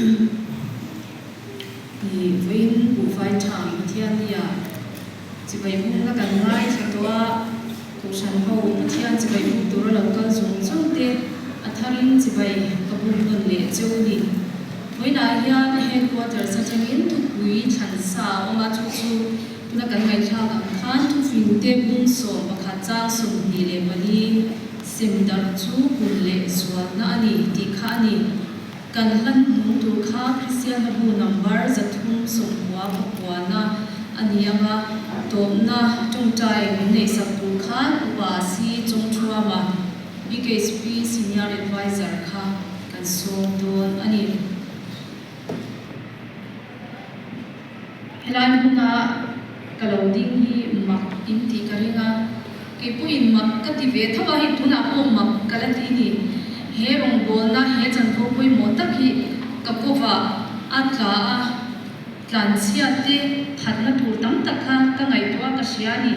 I vawiin buhfai ṭhang Pathiannia chibai hungna kan ngaithla tawh a, Kohhran ho Pathian chibai hung tura lo kal zawng zawng te a tharin chibai ka bum nawn leh cheu ni. Vawiinah hian Headquarters atangin thupui thlan sa a awm a, chu chu tuna kan ngaihthlak ang khan thufingte bung 11 chang 24 sem darh chu hun leh zualna a ni tih kha a ni. Kan hlan hnung tur kha Kristianna bu number 390 pakuana a ni ang a, tawpna tawngtai min neihsak tur khan Upa Si Chawngthuama, BKHP Senior Adviser kha kan sawm dawn a ni. Helai hmuna ka lo ding hi mak in tih ka ring a, kei pawhin mak ka ti ve tho a, hei tunah pawh mak ka la ti ni. He rawngbawlna, he chanvo pawimawh tak hi ka kawvah a tla a, tlanchhiat te phatna tur tam tak kha ka ngaihtuah ka hria a ni.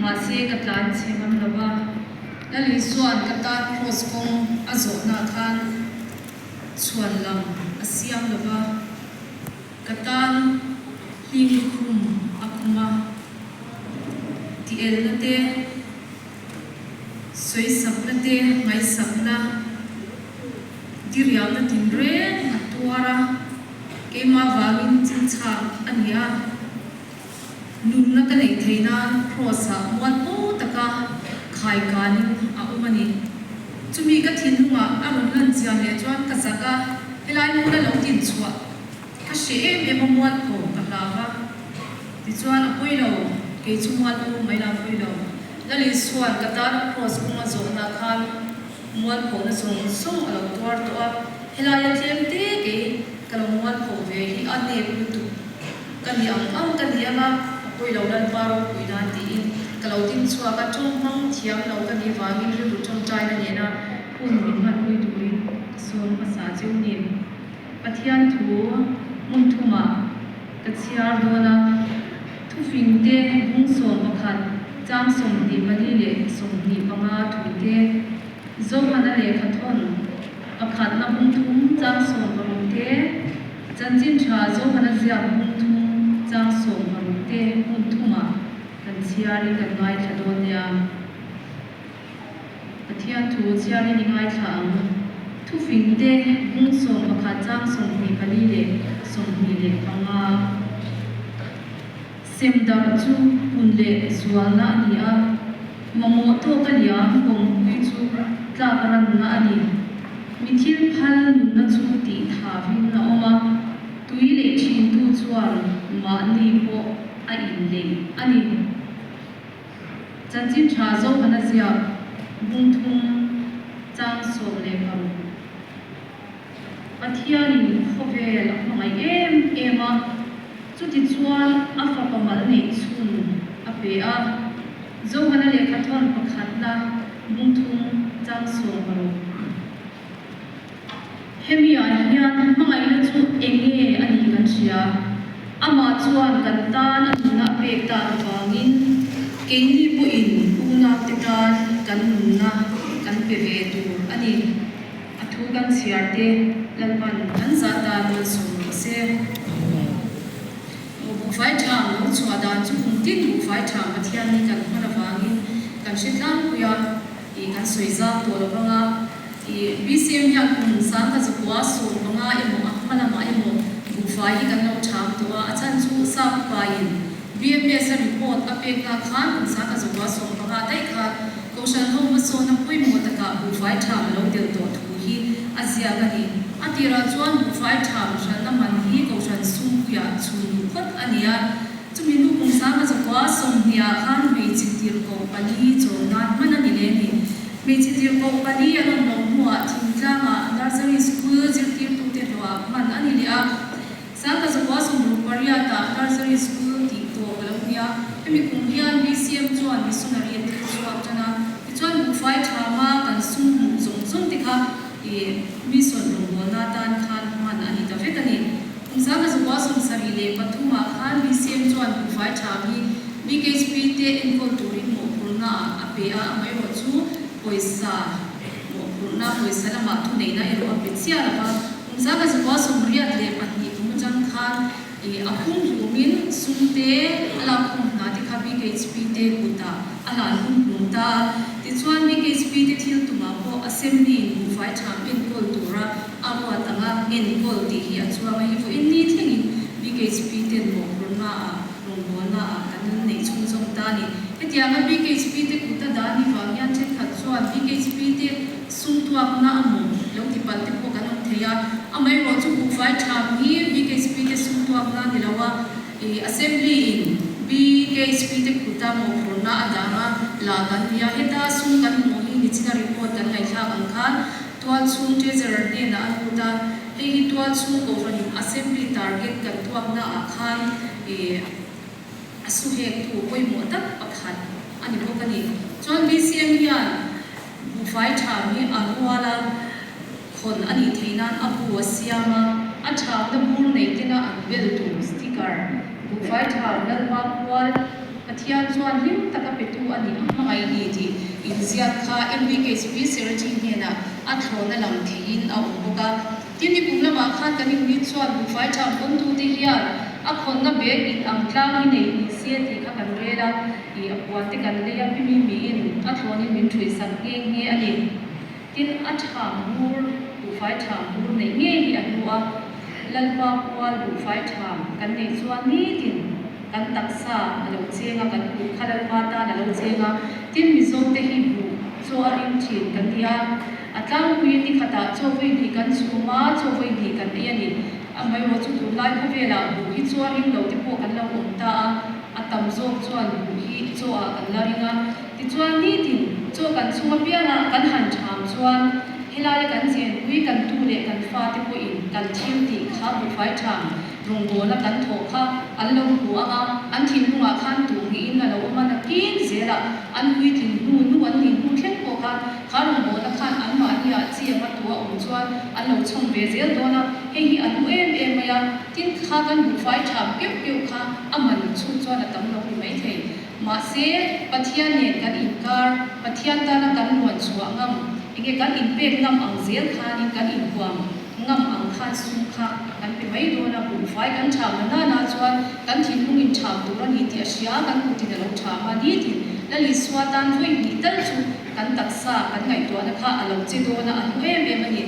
Mahse ka tlanchhe ngam lo va. Lal Isua'n ka tan kraws kawng a zawhnaah khan chhuan lam a siam lo va. Ka tan hling lukhum a khum a, tielna te, sawisakna te, ngaihsakna, diriamna tinreng a tuar a, keimah vangin chinchhak a ni a, nunna ka neih theih nan Kraws-ah mualpho taka khaikanin a awm a ni. Chumi ka thinlungah a rawn lan chian leh chuan ka zak a, helai hmuna lo dinchhuah Ka hre em em a mualpho ka hlau a, tichuan a pawi lo, kei chu mualpho mai la pawi lo. Lal Isua'n ka tana kraws kawng a zawhna khan mualphona zawng zawng a lo tuar tawh a, helaia tlem te kei ka lo mualpho ve hi a nep lutuk. Ka ni ang ang ka ni ang a, a pawi lo Lalpa ropui nan tiin ka lo ding chhuak a, tawng hmang thiam lo ka nih vangin rilru tawngtaina nena hun min hmanpui turin ka sawn hmasa cheu ni. Pathian thu hmun thumah ka chhiar dawn a, thufing te bung 11, chang 24 leh 25 thu te, Johana lehkhathawn pakhatna bung thum chang 16 te, Chanchin Tha Johana ziak bung thum chang 16 te hmun thumah kan chhiarin kan ngaithla dawn nia. Pathian thu chhiarin i ngaithla ang. Thufing te bung 11 chang 24 leh 25. Sem darh chu hun leh zualna a ni a, mamawh tawka liam kawngpui chu tlak ranna a ni. Mi thil phal nunna chu tih thavin a awm a, tui leh thintu chuan mahni pawh a inleih a ni. Chanchin tha Zohana ziak bung thum chang 16. Pathianin khawvel a hmangaih em em a, chutichuan a fapa mal neih chhun a pe a. Zohana lehkhathawn pakhatna bung thum chang 16. Hemi ah hian hmangaihna chu eng nge a nih kan hria. Amah chuan kan tan a nunna a pek tak avangin keini pawhin unau te tan kan nunna kan pe ve tur a ni. A thu kan chhiar te Lalpan kan zah tan malsawm rawh se. Aw buhfai ṭham lo chhuah dan chu kum tin buhfai ṭham Pathian ni kan hman avangin kan hre tlangpui a. I kan sawi zau tawh lo vang a, i BCM hian kum 1915 emaw a hma lamah emaw buhfai hi kan lo cham tawh a, a chhan chu sap upain BMS a report a pek na khan kum 1915 daih khan Kohhran ho hmasawna pawimawh takah buhfai tham a lo del tawh thu hi a ziak a ni. A tirah chuan buhfai tham hralhna man hi Kohhran sumpuiah chhun duh phawt a ni a. Chumi hnu kum 1920 ah khan hmeichhe tirhkoh pali chawm nan hman a ni leh a ni. Hmeichhe tirhkoh pali an awm loh hnuah thingtlangah nursery school zirtirtute hlawhah hman a ni leh a. 1968 ah nursery school tih tawp a lo ni a. Hemi kum hian BCM chuan missionary a tir chhuak tan a. Tichuan buhfai thama kan sum hmuh zawng zawng te kha mission rawngbawlna atan khan hman a ni ta vek a ni. Kum 1973 ah khan BCM chuan buhfai tha hi BKHP te enkawl turin mawhphurhna ah a pe a, amaherawh chu pawisa mawhphurhna pawisa lamah thuneihna erawh a pe chiah lo va. Kum 1982 kum atang khan a pumhlumin sum te a lakkhawm hna te kha BKHP te kutah a hlan pumhlum ta a. Tichuan BKHP te thil tumah pawh Assembly in buhfai ṭham enkawl tura a ruat anga enkawl tih hi a chuang a hi vawiin ni thlengin BKHP ten mawhphurhna ah rawngbawlna ah kan la neih chhunzawm ta a ni. Hetianga BKHP te kuta dah ni vang hian thenkhat chuan BKHP te sum tuakna a maw lo ti palh te pawh kan awm thei a, amaherawh chu buhfai ṭham hi BKHP te sum tuakna a ni lo a, ih Assembly in BKHP te kuta mawhphurhna a dang a la kan ni a, heta sum kan hmuh hi nichina report kan ngaihthlak ang khan Tualchhung Treasurer hnenah a lut a, hei hi Tualchhung Kohhranin Assembly target kan tuakna ah khan ih a suhektu pawimawh tak pakhat a ni bawk a ni. Chuan BCM hian buhfai ṭham hi a rual a, khawn a nih theih nan a bu a siam a, a ṭhamna bur nei tena an bel tur sticker, buhfai ṭham Lalpa pual Pathian chuan hlim taka petu a nih a hmangaih ni tih inziak kha MBKHP Secretary hnenah a thlawhna lang theiin a awm bawk a. Tin, ni kum lamah khan kan inmit chuan buhfai ṭham kawntute hian a khawnna bag in ang tlang hi nei ni se tih kha kan rel a, ih a puan te kan lei a, pimi miin a thlawnin min ṭhuihsak nghe nghe a ni. Tin, a ṭham bur, buhfai ṭham bur neih ngei hi a hnu a, Lalpa pual buhfai ṭham kan neih chuan nitin kan taksa a lo cheng a, kan kut kha Lalpa tan a lo cheng a, tin Mizote hi buh chaw a ring ṭhin kan ni a, a tlangpuiin ni khatah chaw vawi hnih kan chhum a, chaw vawi hnih kan ei a ni. Amaherawh chu tunlai khawvelah buh hi chaw a ring lo te pawh kan lo awm ta a, a tam zawk chuan buh hi chaw ah kan la ring a. Tichuan nitin chaw kan chhum apianga kan han ṭham chuan helaia kan chenpui kan tu leh kan fate pawhin kan thil tih kha buhfai ṭham rawngbawla kan thawh kha an lo hmu ang a, an thinlungah khan tuh ngihin a lo awm a, nakin zelah an puitlin hnu nu an nih hnu thleng pawh khan kha rawngbawlna khan anmahniah chi anga tu a awm chuan an lo chhawm ve zel dawn a, hei hi a hlu em em mai a, tin kha kan buhfai ṭham keuh keuh kha a man chhut chuan a tam lo ni maithei. Mahse, Pathian nen kan inkar, Pathian tana kan luan chhuah ngam, enge kan inpek ngam ang zel khanin kan inhuam ngam ang khan sum kha kan pe mai dawn a, buhfai kan ṭham na nana chuan kan thinlung in ṭham tur a ni tih a hria, kan kutin a lo ṭham a, nitin Lal Isua tan vawi hnih tal chu kan taksa kan ngaihtuahna kha a lo che dawn a, a hlu em em a ni.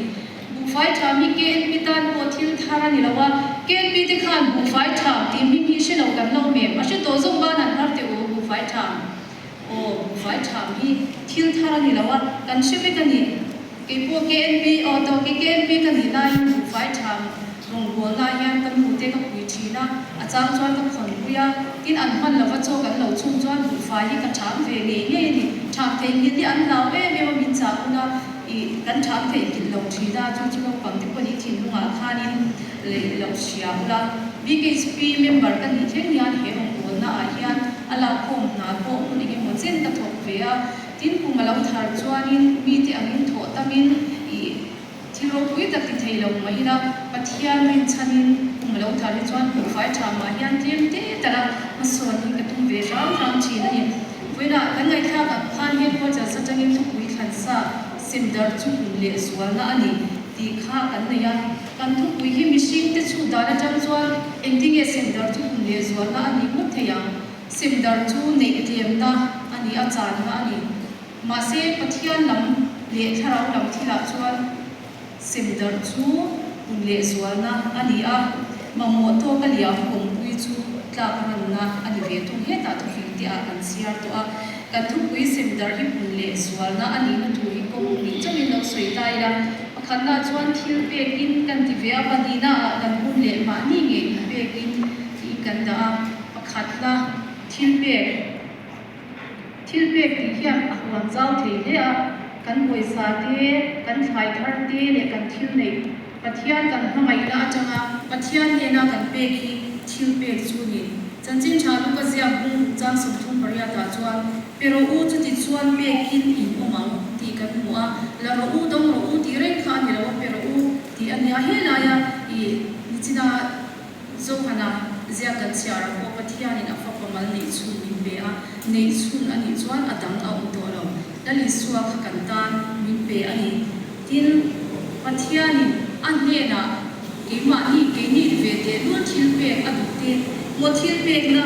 Buhfai ṭham hi KNP tan pawh thil thar a ni lo a, KNP te khan buhfai ṭham tih hming hi hre lo kan lo mem, a hre tawh zawk ban an har teh u, buhfai ṭham aw buhfai ṭham hi thil thar a ni lo a, kan hre vek a ni. Kei pawh KNP aw tawh ke KNP ka nih laiin buhfai ṭham rawngbawlna ah hian ka nu te ka pui ṭhin a, a chang chuan ka khawn pui a, tin an hman lova chaw kan lo chhung chuan buhfai hi ka ṭham ve ngei ngei a ni, ṭham theihnghilh hi an hlau em em a min chah hun a. Ih, kan ṭham theihnghilh lo ṭhin a, chu chu naupang te pawh nih thinlungah khanin leh loh hria ula. BKHP member ka nih thleng hian he rawngbawlna ah hian a lakkhawm hna pawh hmun eng emaw chen ka thawk ve a, tin kum a lo thar chuanin mite angin thawh tamin ih thil ropui tak ti thei lo mah ila Pathian rinchhanin kum a lo thar hi chuan buhfai ṭha mah hian tlem te tala hmasawn hi ka tum ve hrang hrang ṭhin a ni. Vawiinah kan ngaihthlak ang khan headquarters atangin thupui thlansa semdar chu hun leh zualna a ni tih kha kan nei a. Kan thupui hi mihringte chhut dan atang chuan engtinge semdar chu hun leh zualna a nih ngawt thei ang? Semdar chu neih tlemna a ni a, channa a ni. Mahse Pathian lam leh thlarau lam thilah chuan Semdarh chu hun leh zualna a ni a, mamawh tawka liam kawngpui chu tlak ranna a ni ve thung. Hetah thufing te ah kan chhiar tawh a, kan thupui semdarh hi hun leh zualna a nihna tur hi kawng hnih chauhin lo sawi ta ila, pakhatna chuan thil pekin kan ti ve a, pahnihna ah kan hun leh mahni ngei inpekin tiin kan dah a, pakhatna thil pek. Thil pek tih hian a huam zau thei hle a, kan pawisa te, kan thlai thar te leh kan thil neih Pathian kan hmangaihna atanga Pathian hnena kan pek hi thil pek chu ni. Chanchin tha Luka ziak bung ruk chang 38 ah chuan, Pe rawh u chuti chuan pekin in awm ang tih kan hmu a, la rawh u dawng rawh u tih reng kha a ni lo a, pe rawh u tih a nia. Helaia ih nichina Zohana ziak kan chhiar ang pawh Pathianin a fapa mal neih chhun min pe a, neih chhun a nih chuan a dang a awm tawh lo. Lal Isua kha kan tan min pe a ni. Tin, Pathianin a hnenah. Keimahni, keini ve teh lul thil pek a duh te, maw thil pekna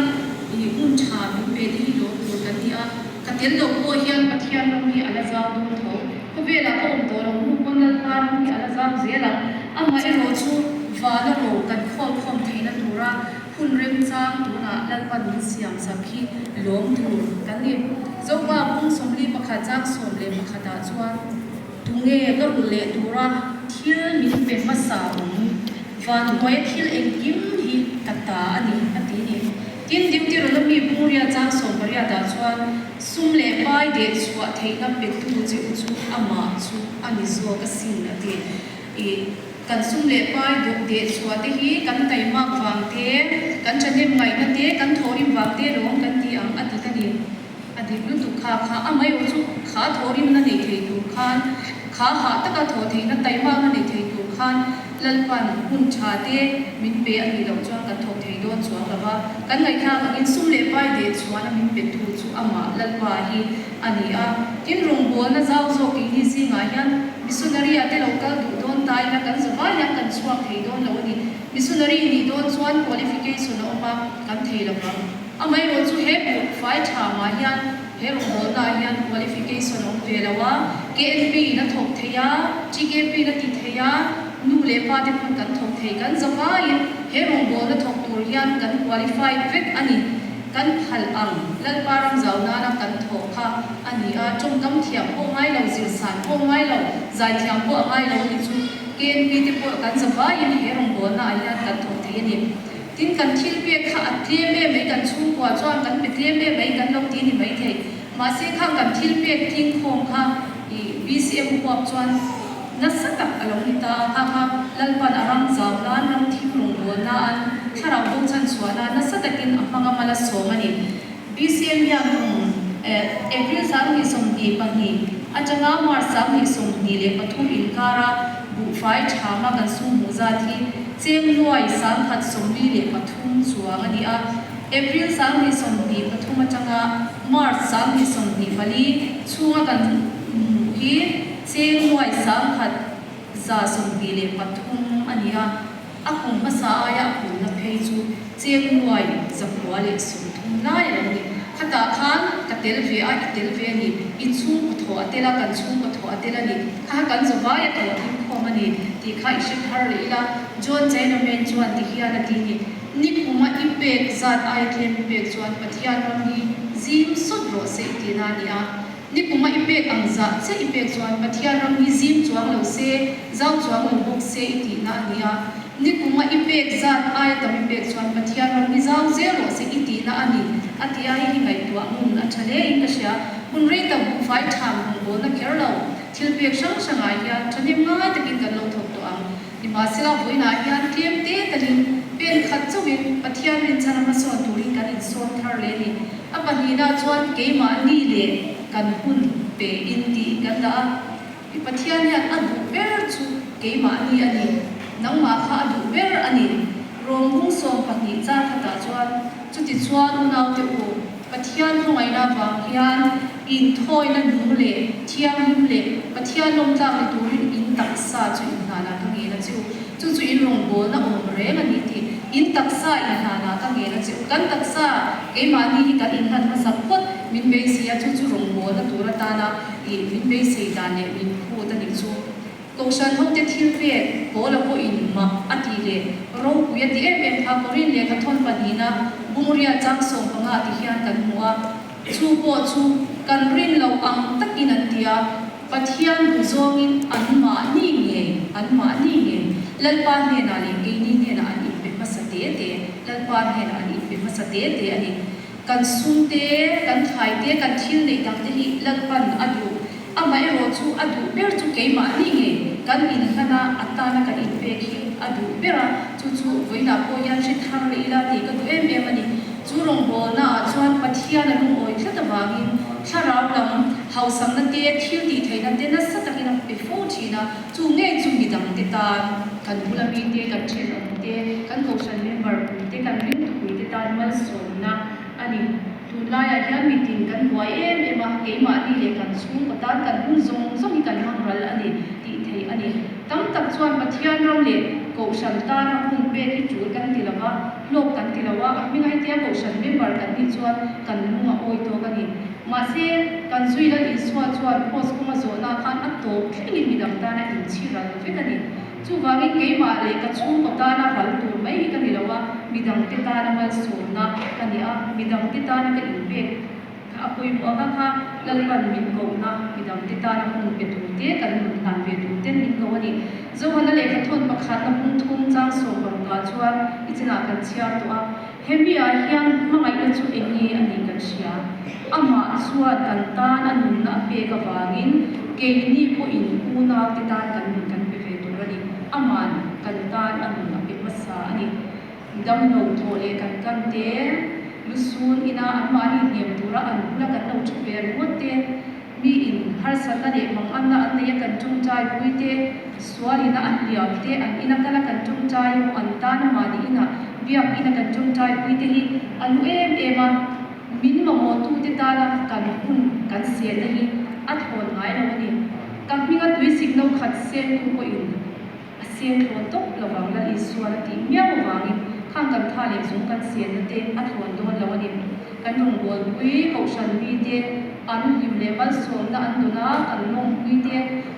i hun tha min pe te hi lawm tur kan ni a. Ka tel lo pawh hian Pathian ram hi a la zau dawn tho. Khawvelah ka awm tawh lo hnu pawn Lalpa ram hi a la zau zel ang. Amaherawh chu vana ro kan khawlkhawm theihna tura hun remchang tunah Lalpan min siam sak hi lawm tur kan ni. Zopa bung 41 chang 11 ah chuan tunge ka rulh leh tura thil min pe hmasa awm? Van hnuaia thil engkim hi ka ta a ni, a ti ni. Tin, Deuteronomy bung riat chang 18 ah chuan sum leh pai deh chhuah theihna petu che u chu amah chu a ni zawk asin, a ti. I kan sum leh pai deh chhuah te hi kan taimak vang te, kan thahnem ngaihna te, kan thawhrim vang te lawm kan ti ang, a dik a ni. A dik lutuk kha kha a mai awh chu kha thawhrimna nei thei tur khan, kha hah taka thawh theihna taimakna nei thei tur khan Lalpan hun tha te min pe a nih loh chuan kan thawk thei dawn chuang lo va. Kan ngaihthlak angin sum leh pai deh chhuahna min petu chu amah Lalpa hi a ni a. Tin, rawngbawlna zau zawk keini zingah hian missionary ah te lo kal duh dawn ta ila kan zavai hian kan chhuak thei dawn lo a ni. Missionary nih dawn chuan qualification a awm a, kan thei lo vang. Amaherawh chu he buhfai tha mah hian he rawngbawlna ah hian qualification a awm ve lo a, KNP in a thawk thei a, TKP in a ti thei a, nu leh pa te pawn kan thawk thei. Kan zavaiin he rawngbawlna thawk tur hian kan qualified vek a ni. Kan phal ang Lalpa ram zau nana kan thawh kha a ni a, tawngkam thiam pawh ngai lo, zirsan pawh ngai lo, zaithiam pawh a ngai lo a ni chu KNP te pawh kan zavaiin he rawngbawlna ah hian kan thawk thei a ni. Tin, kan thil pek kha a tlem em mai, kan chhungkua chuan kan pe tlem em mai kan lo ti ni maithei. Mahse khang kan thil pek tlingkhawm kha i BCM huap chuan nasa tak a lo ni ta a, kha kha Lalpan a ram zau nan, ram thim rawngbâwl nan, thlarau bo chhan chhuah nan nasa takin a hmang a mal a sawm a ni. BCM hian kum April 2022 atanga March 2023 inkara buhfai thama kan sum hmuh zat hi Cheng nuai 1043 chuang a ni a, April 2023 atanga March 2024 chhunga kan hmuh hi cheng nuai 1123 a ni a, a kum hmasa aia a punna phei chu cheng nuai 930 lai a lo ni. Khatah khan ka tel ve a, i tel ve a ni, in chhungkaw thawh a tel a, kan chhungkaw thawh a tel a ni. Kha kan zavai a thawh tling khawm a ni tih kha i hre thar leh ila, John Chinaman chuan ti hian a ti ni, Nikhuma i pek zat aia tlem i pek chuan Pathian ram hi zim sawt rawh se i tihna a ni a. Nikhuma i pek ang zah chiah i pek chuan Pathian ram hi zim chuang lo se, zau chuang lo bawk se i tihna a ni a. Nikhuma i pek zat aia tam i pek chuan Pathian ram hi zau zel rawh se i tihna a ni, a ti a, hei hi ngaihtuah ngun a tha hle in ka hria. Hun rei tak buhfai tham rawngbawlna kher lo. Thil pek hrang hrangah hian thahnem ngai takin kan lo thawk tawh ang. Nimahsela, vawiinah hian tlem te talin pen khat chauhin Pathian rinchhan a hmasawn turin kan insawn thar leh a ni. A pahnihna chuan keimahni leh kan hun pe in tiin kan dah a. I Pathian hian a duh ber chu keimahni a ni. Nangmah kha a duh ber a ni. Rawng bung 12 char khatah chuan chutichuan unaute u, Pathian khawngaihna avang hian inthawina nung leh thianghlim leh Pathian lawmtlak ni turin in taksa chu inhlanah ka ngen a che u. Chu chu in rawngbawlna awm reng a ni tih in taksa inhlanah ka ngen a che u. Kan taksa keimahni hi kan inhlan hmasak phawt min beisei a, chu chu rawngbawlna tur atana ih min beisei dan leh min phut a nih chu. Kohhran hote thil pek Paula pawhin mak a tih leh ropui a ti em em kha Korin lehkha thawn pahnihna Bungria chang 15 ti hian kan hmu a, chu pawh chu kan rin loh ang takin an ti a, Pathian duh zawngin an mahni ngei, an mahni ngei Lalpa hnenah leh keini hnenah an inpe hmasa te te, Lalpa hnenah an inpe hmasa te te a ni. Kan sum te, kan thlai te, kan thil neih dang te hi Lalpan a duh. Amaherawh chu a duh ber chu keimahni ngei kan inhlan a, a tana kan inpek hi a duh ber a, chu chu vawiinah pawh hian hre thar leh ila tih ka duh em em a ni. Chu rawngbawlna ah chuan Pathian a lungawi tlat avangin thlarau lam hausakna te, thil tih theihna te nasa takin a pe fo thin a, chu ngei chu midang te tan, kan bula mite, kan thenawm te, kan kohhran member pui te, kan ringtupui te tan malsawmna a ni. Tunlaiah hian mitin kan buai em em a, keimahni leh kan chhungkaw tan kan hun zawng zawng hi kan hmang ral a ni tih theih a ni. Tam tak chuan Pathian ram leh Kohhran tana hun pek hi tul kan ti lo va, hlawk kan ti lo a, a hminga hetia Kohhran member kan nih chuan kan lung a awi tawk a ni. Mahse, kan zui Lal Isua chuan Kraws kawnga zawhna khan a tawp thlengin midang tana inchhi ral vek a ni. Chuvangin keimah leh ka chhungkaw tana ral tur mai hi ka ni lo a, midangte tana malsawmna ka ni a, midangte tana ka inpek kha a pawimawh ang a kha Lalpan min kohna midangte tana hun pe tur te, kan nun hlan ve tur ten min ko a ni. Johana lehkhathawn pakhatna bung thum chang 16ah chuan i chinah kan chhiar tawh a. Hemi ah hian hmangaihna chu eng nge a nih kan hria. Amah chuan kan tan a nunna a pek avangin keini pawhin unaute tan kan nun kan pe ve tur a ni. Aman kan tan a nun a pe hmasa a ni. Damlo thawh leh kan kan te, lusun ina anmahni hnem tura an bula kan lo thu ve ringawt te, Miin harsatna leh manganna an nei a kan tawngtai pui te, sualina a hliam te, an ina kala kan tawngtai emaw an tan mahni ina biak ina kan tawngtai pui te hi a lu em em a, min mamawhtute tana kan hun kan selna hi a thlawn ngai lo a ni. Ka hminga tuisik no khat sentu pawhin A sen thlawn tawp lovang Lal Isuan a tih miau avangin khang kan tha leh zung kan senna te a thlawn dawn lo a ni. Kan rawngbawlpui Kohhran mite an hlim leh malsawmna an dawn a, kan lawmpui te,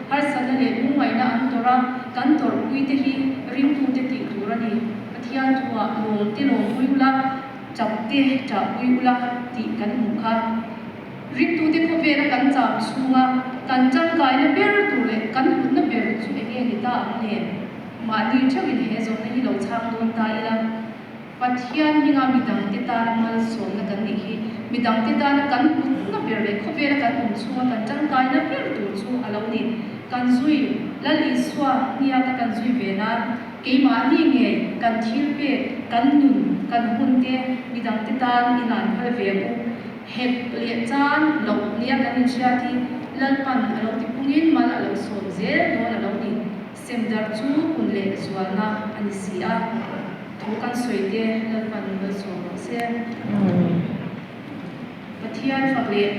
harsatna leh lungngaihna an tawrh a, kan tawrhpui te hi ringtute tih tur a ni. Pathian thuah lawm te lawmpui ula, chap te ṭahpui ula tih kan hmuh kha. Ringtute khawvela kan cham chhunga kan tangkaina ber tur leh kan hlutna ber chu eng nge ni ta ang le? Mahni theuhin he zawhna hi lo chhang dawn ta ila, Pathian hminga midangte tana malsawmna kan nih hi midangte tana kan hlutna ber leh khawvela kan awm chhunga kan tangkaina ber tur chu a lo ni. Kan zui Lal Isua hniaka kan zui ve nan keimahni ngei kan thil pek, kan nun, kan hunte midangte tan inlan phal ve ang u. Hek leh chan loh nia kan inhriat hi Lalpan a lo ti phungin mal a lo sawm zel dawn a lo ni. Semdarh chu hun leh zualna a ni si a, thu kan sawi te Lalpan mal sawm rawh se. Pathian fak leh.